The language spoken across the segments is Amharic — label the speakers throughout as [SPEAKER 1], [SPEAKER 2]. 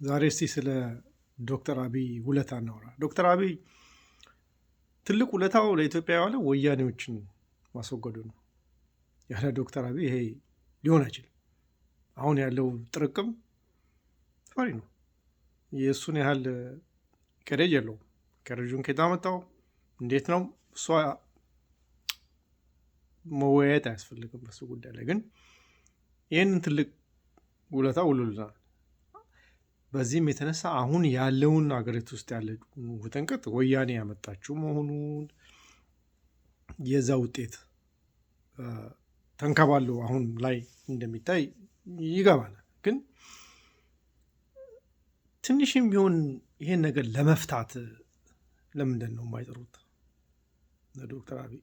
[SPEAKER 1] ዛሬ እስቲ ስለ ዶክተር አብይ ውለታ እናውራ። ዶክተር አብይ ትልቅ ውለታው ለኢትዮጵያ የዋለው ወያኔዎችን ማስወገዱ ነው። ያለ ዶክተር አብይ ይሄ ሊሆን አይችልም። አሁን ያለው ጥርቅም ፈሪ ነው። የእሱን ያህል courage የለውም። Courage ኡን ከየት አመጣው? እንዴት ነው? እሷ መወያየት አያስፈልግም በሱ ጉዳይ ላይ። ግን ይህንን ትልቅ ውለታ ውሎልናል። በዚህም የተነሳ አሁን ያለውን አገሪቱ ውስጥ ያለ ውጥንቅጥ ወያኔ ያመጣችው መሆኑን፣ የዛ ውጤት ተንከባሎ አሁን ላይ እንደሚታይ ይገባናል። ግን ትንሽም ቢሆን ይሄን ነገር ለመፍታት ለምንድን ነው የማይጥሩት? ዶክተር አብይ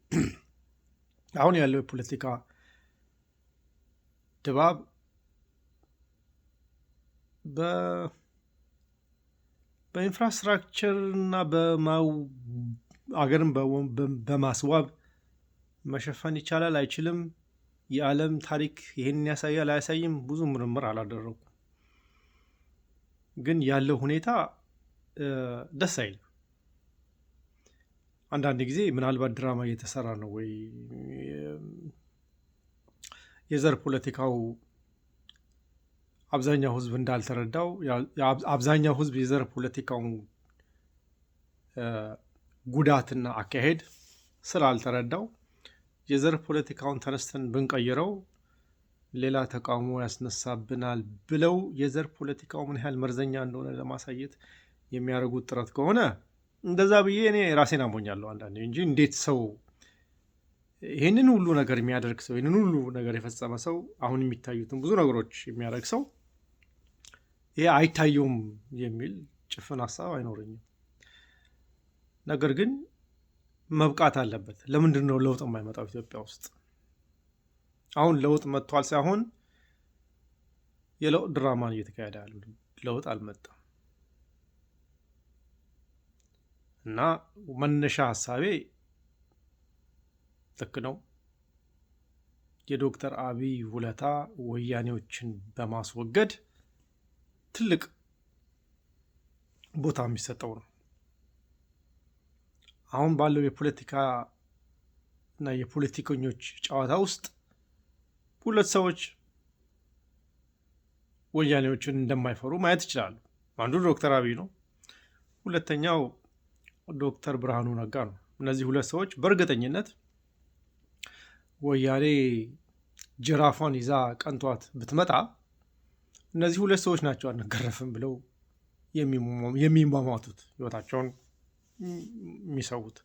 [SPEAKER 1] አሁን ያለው የፖለቲካ ድባብ በ infrastructure እና አገርን በማስዋብ መሸፈን ይቻላል አይችልም? የዓለም ታሪክ ይህንን ያሳያል አያሳይም? ብዙ ምርምር አላደረኩም። ግን ያለው ሁኔታ ደስ አይልም። አንዳንድ ጊዜ ምናልባት ድራማ እየተሰራ ነው ወይ፣ የዘር ፖለቲካው አብዛኛው ሕዝብ እንዳልተረዳው፣ አብዛኛው ሕዝብ የዘር ፖለቲካውን ጉዳትና አካሄድ ስላልተረዳው፣ የዘር ፖለቲካውን ተነስተን ብንቀይረው ሌላ ተቃውሞ ያስነሳብናል ብለው የዘር ፖለቲካው ምን ያህል መርዘኛ እንደሆነ ለማሳየት የሚያደርጉት ጥረት ከሆነ እንደዛ ብዬ እኔ ራሴን አሞኛለሁ አንዳንዴ እንጂ፣ እንዴት ሰው ይህንን ሁሉ ነገር የሚያደርግ ሰው፣ ይህንን ሁሉ ነገር የፈጸመ ሰው፣ አሁን የሚታዩትን ብዙ ነገሮች የሚያደርግ ሰው ይሄ አይታየውም የሚል ጭፍን ሀሳብ አይኖረኝም። ነገር ግን መብቃት አለበት። ለምንድን ነው ለውጥ የማይመጣው ኢትዮጵያ ውስጥ? አሁን ለውጥ መጥቷል ሳይሆን የለውጥ ድራማን እየተካሄደ ያለው፣ ለውጥ አልመጣም። እና መነሻ ሀሳቤ ልክ ነው። የዶክተር አብይ ውለታ ወያኔዎችን በማስወገድ ትልቅ ቦታ የሚሰጠው ነው። አሁን ባለው የፖለቲካ እና የፖለቲከኞች ጨዋታ ውስጥ ሁለት ሰዎች ወያኔዎችን እንደማይፈሩ ማየት ይችላሉ። አንዱ ዶክተር አብይ ነው። ሁለተኛው ዶክተር ብርሃኑ ነጋ ነው። እነዚህ ሁለት ሰዎች በእርግጠኝነት ወያኔ ጅራፏን ይዛ ቀንቷት ብትመጣ እነዚህ ሁለት ሰዎች ናቸው አንገረፍም ብለው የሚሟሟቱት፣ ህይወታቸውን የሚሰዉት።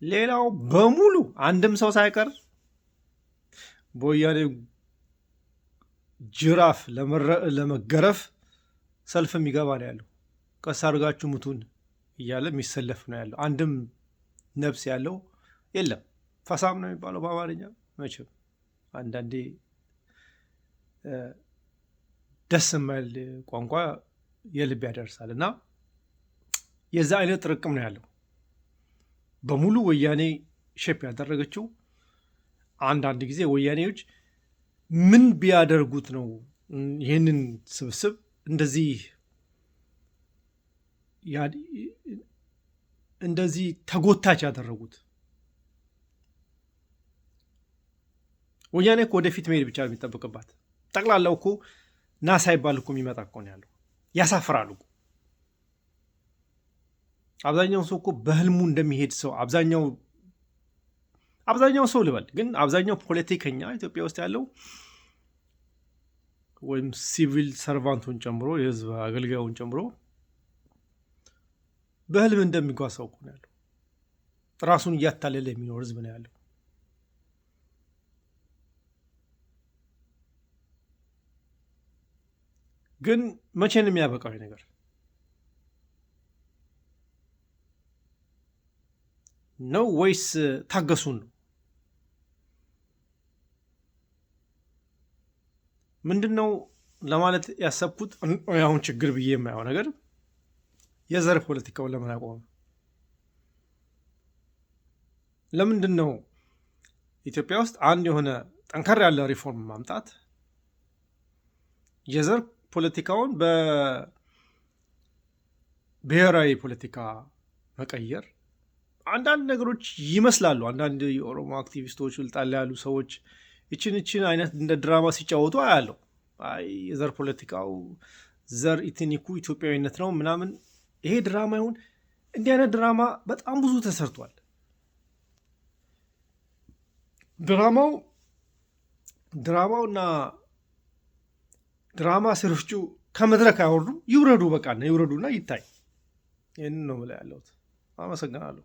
[SPEAKER 1] ሌላው በሙሉ አንድም ሰው ሳይቀር በወያኔ ጅራፍ ለመገረፍ ሰልፍ የሚገባ ነው ያለው። ቀስ አድርጋችሁ ምቱን እያለ የሚሰለፍ ነው ያለው። አንድም ነፍስ ያለው የለም። ፈሳም ነው የሚባለው በአማርኛ። መቼም አንዳንዴ ደስ የማይል ቋንቋ የልብ ያደርሳል፣ እና የዛ አይነት ጥርቅም ነው ያለው። በሙሉ ወያኔ shape ያደረገችው። አንዳንድ ጊዜ ወያኔዎች ምን ቢያደርጉት ነው ይህንን ስብስብ እንደዚህ ተጎታች ያደረጉት? ወያኔ እኮ ወደፊት መሄድ ብቻ ነው የሚጠበቅባት። ጠቅላላው እኮ ና ሳይባል እኮ የሚመጣ እኮ ነው ያለው። ያሳፍራሉ እኮ። አብዛኛው ሰው እኮ በህልሙ እንደሚሄድ ሰው፣ አብዛኛው ሰው ልበል፣ ግን አብዛኛው ፖለቲከኛ ኢትዮጵያ ውስጥ ያለው ወይም civil servant ኡን ጨምሮ፣ የህዝብ አገልጋዩን ጨምሮ በህልም እንደሚጓዝ ሰው እኮ ነው ያለው። ራሱን እያታለለ የሚኖር ህዝብ ነው ያለው። ግን መቼ ነው የሚያበቃው ይሄ ነገር? ነው ወይስ ታገሱን ነው? ምንድን ነው ለማለት ያሰብኩት፣ አሁን ችግር ብዬ የማየው ነገር የዘር ፖለቲካውን ለምን አቆመ? ለምንድን ነው ኢትዮጵያ ውስጥ አንድ የሆነ ጠንከር ያለ ሪፎርም ማምጣት፣ የዘር ፖለቲካውን ብሔራዊ ፖለቲካ መቀየር አንዳንድ ነገሮች ይመስላሉ። አንዳንድ የኦሮሞ አክቲቪስቶች፣ ስልጣን ላይ ያሉ ሰዎች ይችን አይነት እንደ ድራማ ሲጫወቱ አያለው። አይ የዘር ፖለቲካው፣ ዘር ethnic ኩ ኢትዮጵያዊነት ነው ምናምን፣ ይሄ ድራማ ይሁን፣ እንዲህ አይነት ድራማ በጣም ብዙ ተሰርቷል። ድራማውና ድራማ ሰሪዎቹ ከመድረክ አይወርዱም። ይውረዱ፣ በቃ ይውረዱና ይታይ። ይህንን ነው የምለው ያለሁት። አመሰግናለሁ።